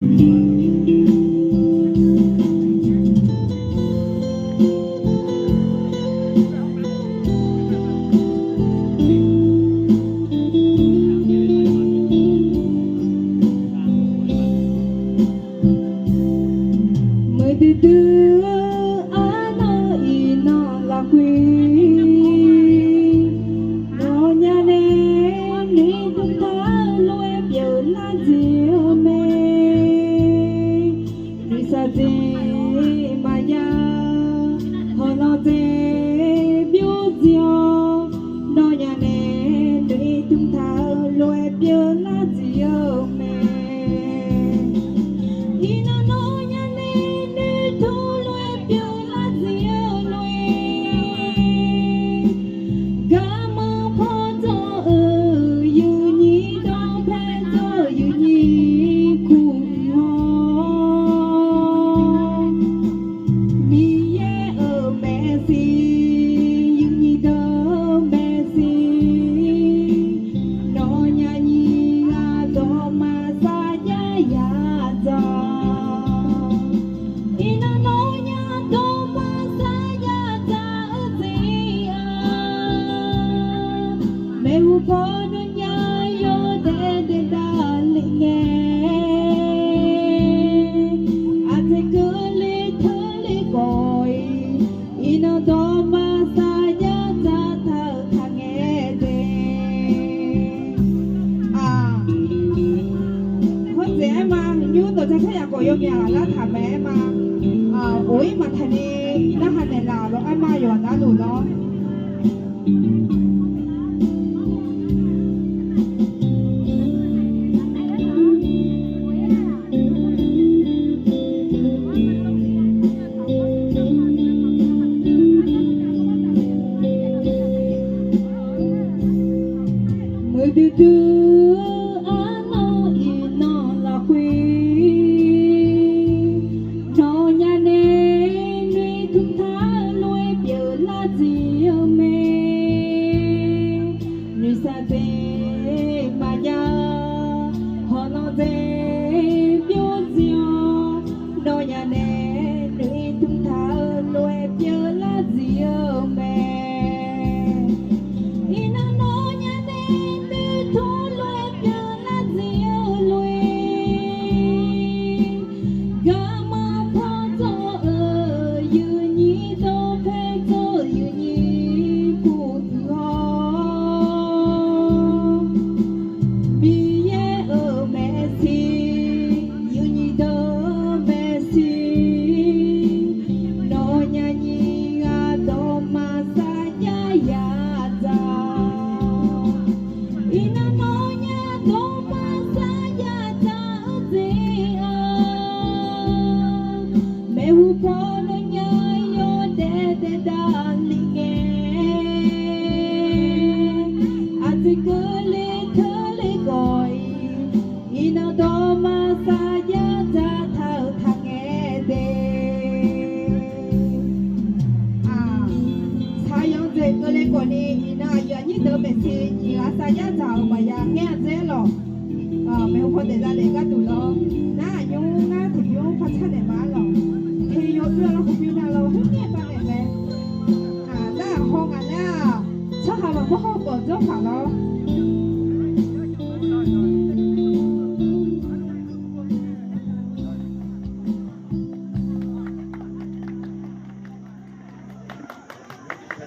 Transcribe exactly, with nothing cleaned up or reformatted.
Muiqdui dui-eu arnavni iqnan lafkhoer, nawnyaf nae noeqtmq taq-eu lof-aer pyeuflar jeq-eu mae. Noeqshaq jeq maqjav, hawqlanq jeq byov dziq-awr, nawnyaf nae noeqtmq taq-eu lof-aer pyeuflar jeq-eu mae. Iqnan nawnyaf nae noeqtmq lof-aer pyeuflar jeq-eu lof-aer, garmanr paw dzawr-euq yawnyir dawrpae dzawr-euq yawnyir kuv-awr, Miqyaer-euq maeqshi, yawnyir deuq-eu maeqshi, nawnyaf nyiq ghaq dawqma sarjax ya dzaq. Iqnan nawnyaf dawqma sarjax dzaq-eu jeq-aq, maeqhu paw nawnyaf yawdaef daef davlef ngae, aqjeq keuvle teule khawf-iq, iqnan dawqma sarjax dzaqtaq-euq taqngae de. Aq, hawr dzaeq aer ma, nymr dawqtsaev taer yaqkawf yawmyaq ghaq lartaq mae aer ma. Aq, of-ir maqtaqni narhaq naeqlaf-awq lawr, aer ma yawqha narluf lawr. Muiqdui dui-eu arnavni iqnan lafkhoer, nawnyaf nae noeqtmq taq-eu lof-aer pyeuflar jeq-eu mae. Noeqshaq jeq maqjav, hawqlanq jeq byov dziq-awr, nawnyaf nae noeqtmq taq-eu lof-aer pyeuflar jeq-eu mae. Iqnan nawnyaf nae noeqtmq lof-aer pyeuflar jeq-eu lof-aer, garmanr paw dzawr-euq yawnyir dawrpae dzawr-euq yawnyir kuv-awr, Miqyaer-euq maeqshi, yawnyir deuq-eu maeqshi, nawnyaf nyiq ghaq dawqma sarjax ya dzaq. Iqnan nawnyaf dawqma sarjax dzaq-eu jeq-aq, maeqhu paw nawnyaf yawdaef daef davlef ngae, aqjeq keuvle teule khawf-iq, iqnan dawqma sarjax dzaqtaq-euq taqngae de. Aq, shaqyanq dzaeq keuvle khawf ni, iqnan aqyuif aqnyir deuq-eu maeqshi nyiq ghaq sarjax dzaq-euq maqya ngaer-a dzaer lawq. Maeqhu paw daef davlef gharduq lawr. Nar aqnymr ngar tiqbymr par tsar naeq ma-ar lawq. Teq yawbymr-a lawr, hawbymr nar lawr, heugar banaeq mae. Nar haw ngaq laer-aq, tsawrhaq maqmawr haw khawf dzawr paq lawr.